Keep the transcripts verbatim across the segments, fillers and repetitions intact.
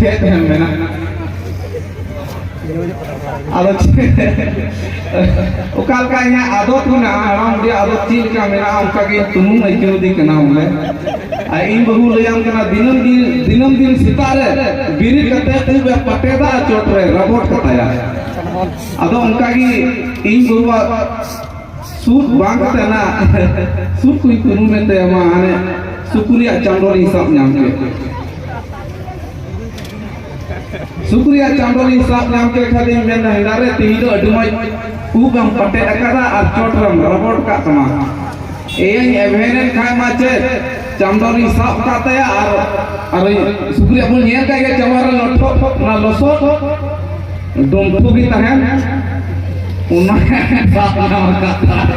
ᱪᱮᱫ ᱮᱢ ᱢᱮᱱᱟ? ᱟᱫᱚ ᱪᱮᱫ, ᱚᱠᱟ ᱞᱮᱠᱟ ᱤᱧᱟᱹᱜ ᱟᱫᱚᱛ ᱢᱮᱱᱟᱜᱼᱟ, ᱦᱟᱲᱟᱢ ᱵᱩᱰᱷᱤ ᱟᱫᱚᱛ ᱪᱮᱫ ᱞᱮᱠᱟ ᱢᱮᱱᱟᱜᱼᱟ, ᱚᱱᱠᱟ ᱜᱮ ᱛᱩᱱᱩᱢ ᱟᱹᱭᱠᱟᱹᱣ ᱫᱤᱧ ᱠᱟᱱᱟ ᱵᱚᱞᱮ᱾ ᱟᱨ ᱤᱧ ᱵᱟᱹᱦᱩ ᱞᱟᱹᱭᱟᱢ ᱠᱟᱱᱟ, ᱫᱤᱱᱟᱹᱢ ᱫᱤᱱ, ᱫᱤᱱᱟᱹᱢ ᱫᱤᱱ ᱥᱮᱛᱟᱜ ᱨᱮ ᱵᱮᱨᱮᱫ ᱠᱟᱛᱮ ᱩᱵ ᱮ ᱯᱟᱴᱮᱫᱟ ᱟᱨ ᱪᱚᱴ ᱨᱮ ᱨᱟᱵᱚᱴ ᱠᱟᱛᱟᱭᱟ᱾ ᱟᱫᱚ ᱚᱱᱠᱟ ᱜᱮ ᱤᱧ ᱵᱟᱹᱦᱩᱣᱟᱜ ᱥᱩᱫ ᱵᱟᱝ ᱠᱟᱛᱮ ᱚᱱᱟ ᱥᱩᱫ ᱠᱚᱧ ᱛᱩᱱᱩᱢᱮᱫ ᱛᱟᱭᱟ, ᱢᱟ ᱦᱟᱱᱮ ᱥᱩᱠᱨᱤᱭᱟᱜ ᱪᱟᱢᱰᱚᱞᱤᱧ ᱥᱟᱵ ᱧᱟᱢ ᱠᱮᱫ᱾ ᱥᱩᱠᱨᱤᱭᱟᱜ ᱪᱟᱢᱰᱚᱞᱤᱧ ᱥᱟᱵ ᱧᱟᱢ ᱠᱮᱫ ᱠᱷᱟᱱ ᱤᱧ ᱢᱮᱱᱫᱟ, "ᱦᱮᱸᱫᱟ ᱨᱮ, ᱛᱮᱦᱮᱧ ᱫᱚ ᱟᱹᱰᱤ ᱢᱚᱡᱽ ᱩᱵ ᱮᱢ ᱯᱟᱴᱮᱫ ᱟᱠᱟᱫᱟ ᱟᱨ ᱪᱚᱴ ᱨᱮᱢ ᱨᱟᱵᱚᱴ ᱠᱟᱜ ᱛᱟᱢᱟ᱾ ᱮᱭᱟᱧ ᱮᱵᱷᱮᱱᱮᱱ ᱠᱷᱟᱱ ᱢᱟ ᱪᱮᱫ, ᱪᱟᱢᱰᱚᱞᱤᱧ ᱥᱟᱵ ᱠᱟᱜ ᱛᱟᱭᱟ ᱟᱨ, ᱟᱨ ᱥᱩᱠᱨᱤᱭᱟᱜ ᱵᱚᱱ ᱧᱮᱞ ᱠᱟᱜ ᱜᱮᱭᱟ, ᱪᱟᱢᱰᱚᱞᱤ ᱨᱮ ᱞᱚᱴᱷᱚᱜ, ᱚᱱᱟ ᱞᱚᱥᱚᱫ ᱰᱩᱢᱯᱷᱩ ᱜᱮ ᱛᱟᱦᱮᱱ, ᱚᱱᱟ ᱥᱟᱵ ᱧᱟᱢ ᱟᱠᱟᱫ ᱛᱟᱦᱮᱸ᱾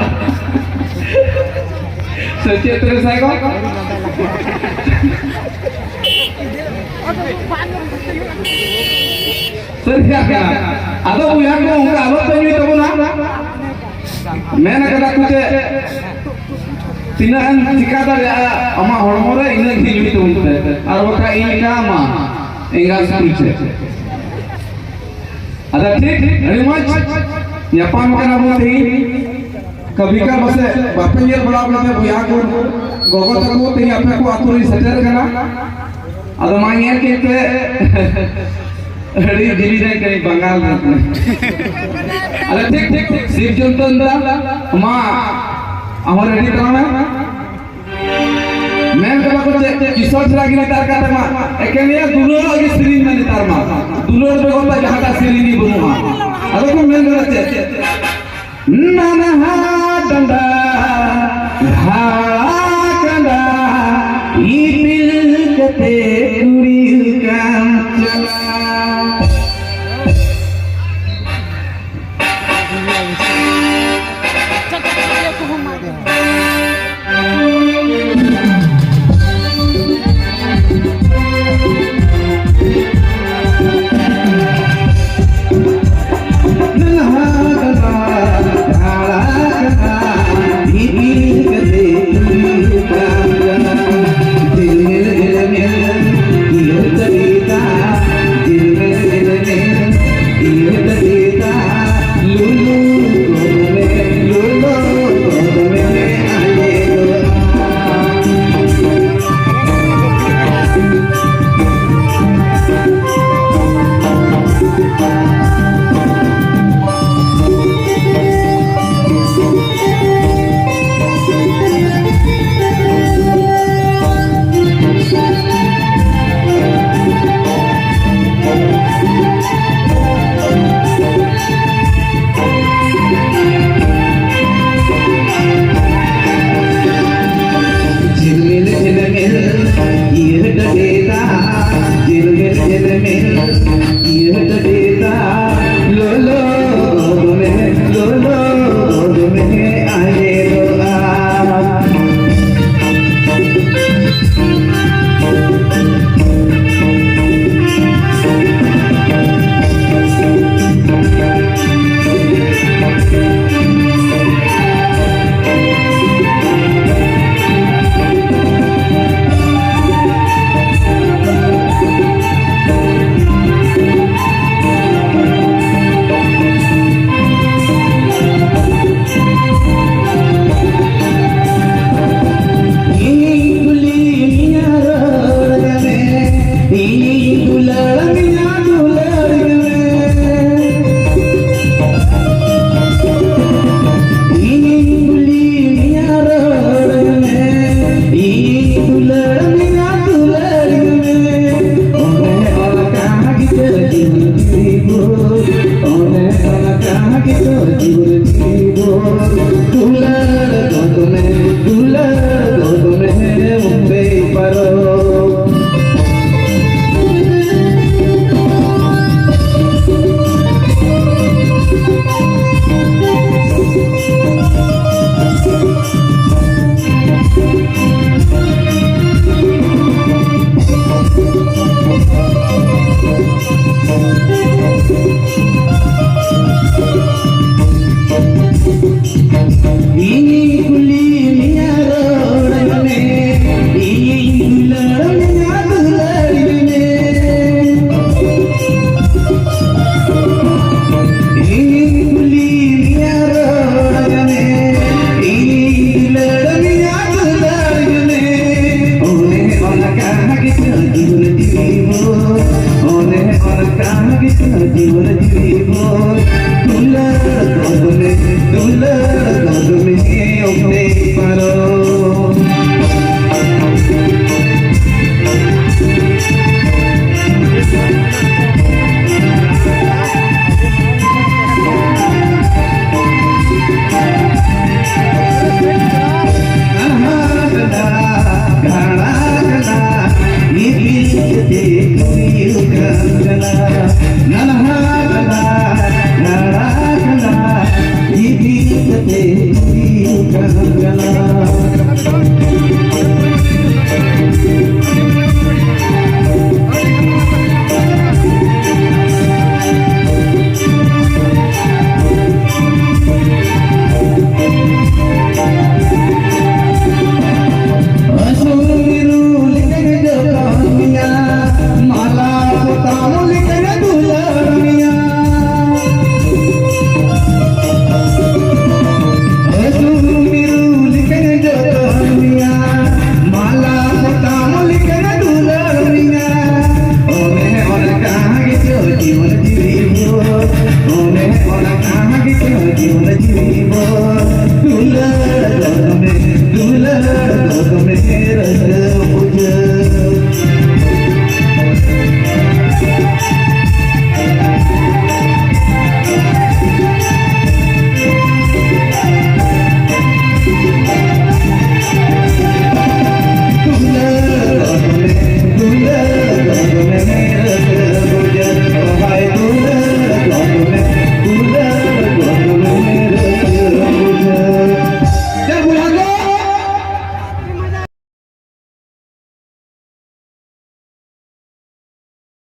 ᱥᱮ ᱪᱮᱫ ᱨᱮ ᱥᱟᱭ ᱠᱚ?" ᱥᱟᱹᱨᱤᱭᱟᱜ ᱠᱟᱱᱟ᱾ ᱟᱫᱚ ᱵᱚᱭᱦᱟ ᱠᱚ, ᱚᱱᱠᱟ ᱟᱞᱚ ᱯᱮ ᱧᱩᱭ ᱛᱟᱵᱚᱱᱟ᱾ ᱢᱮᱱ ᱠᱟᱫᱟ ᱠᱚ ᱡᱮ, ᱛᱤᱱᱟᱹᱜ ᱮᱢ ᱪᱤᱠᱟ ᱫᱟᱲᱮᱭᱟᱜᱼᱟ ᱟᱢᱟᱜ ᱦᱚᱲᱢᱚ ᱨᱮ, ᱤᱱᱟᱹᱜ ᱜᱮ ᱧᱩᱭ ᱛᱟᱵᱚᱱ ᱯᱮ᱾ ᱟᱨ ᱵᱟᱠᱷᱟᱡ ᱤᱧ ᱞᱮᱠᱟ ᱢᱟ ᱮᱸᱜᱟ ᱥᱩᱠᱨᱤ ᱪᱮᱫ᱾ ᱟᱫᱚ ᱴᱷᱤᱠ, ᱟᱹᱰᱤ ᱢᱚᱡᱽ ᱧᱟᱯᱟᱢ ᱠᱟᱱᱟ ᱵᱚᱱ ᱛᱮᱦᱮᱧ᱾ ᱠᱟᱹᱵᱷᱤ ᱠᱟᱨ ᱯᱟᱥᱮ ᱵᱟᱯᱮ ᱧᱮᱞ ᱵᱟᱲᱟ ᱠᱟᱛᱮ ᱵᱚᱭᱦᱟ ᱠᱚ, ᱜᱚᱜᱚ ᱛᱟᱠᱚ ᱛᱮᱦᱮᱧ ᱟᱯᱮ ᱠᱚ ᱟᱹᱛᱩ ᱨᱤᱧ ᱥᱮᱴᱮᱨ ᱠᱟᱱᱟ᱾ ᱟᱫᱚ ᱢᱟ ᱧᱮᱞ ᱠᱮᱫ ᱯᱮ᱾ ᱟᱹᱰᱤ ᱫᱤᱞᱤ ᱨᱮ ᱠᱟᱹᱡ ᱵᱟᱝᱜᱟᱞ ᱨᱮ ᱠᱟᱱᱟ᱾ ᱟᱫᱚ ᱴᱷᱤᱠ, ᱴᱷᱤᱠ, ᱴᱷᱤᱠ, ᱥᱤᱵ ᱡᱚᱱᱛᱚ ᱫᱟ, ᱢᱟ, ᱟᱢ ᱦᱚᱸ ᱨᱮᱰᱤ ᱛᱟᱞᱟᱝ ᱢᱮ᱾ ᱢᱮᱱ ᱠᱟᱫᱟ ᱠᱚ ᱪᱮᱫ, ᱠᱤᱥᱳᱨ ᱪᱷᱟᱲᱟ ᱜᱮ ᱱᱮᱛᱟᱨ ᱠᱟᱛᱮ ᱢᱟ ᱮᱠᱮᱱ ᱱᱤᱭᱟᱹ ᱫᱩᱞᱟᱹᱲ ᱜᱮ ᱥᱮᱨᱮᱧ ᱢᱮ ᱱᱮᱛᱟᱨ ᱢᱟ᱾ ᱫᱩᱞᱟᱹᱲ ᱵᱮᱜᱚᱨ ᱫᱚ ᱡᱟᱦᱟᱸᱴᱟᱜ ᱥᱮᱨᱮᱧ ᱜᱮ ᱵᱟᱹᱱᱩᱜᱼᱟ᱾ ᱟᱫᱚ ᱠᱚ ᱢᱮᱱ ᱠᱟᱫᱟ ᱪᱮᱫ? ᱱᱟᱱᱦᱟ ᱰᱟᱸᱰᱟ ᱦᱟᱲᱟ ᱠᱟᱸᱰᱟ ᱤᱯᱤᱞ ᱠᱟᱛᱮ ᱠᱩᱲᱤ ᱠᱟᱱ ᱪᱟᱞᱟᱜ᱾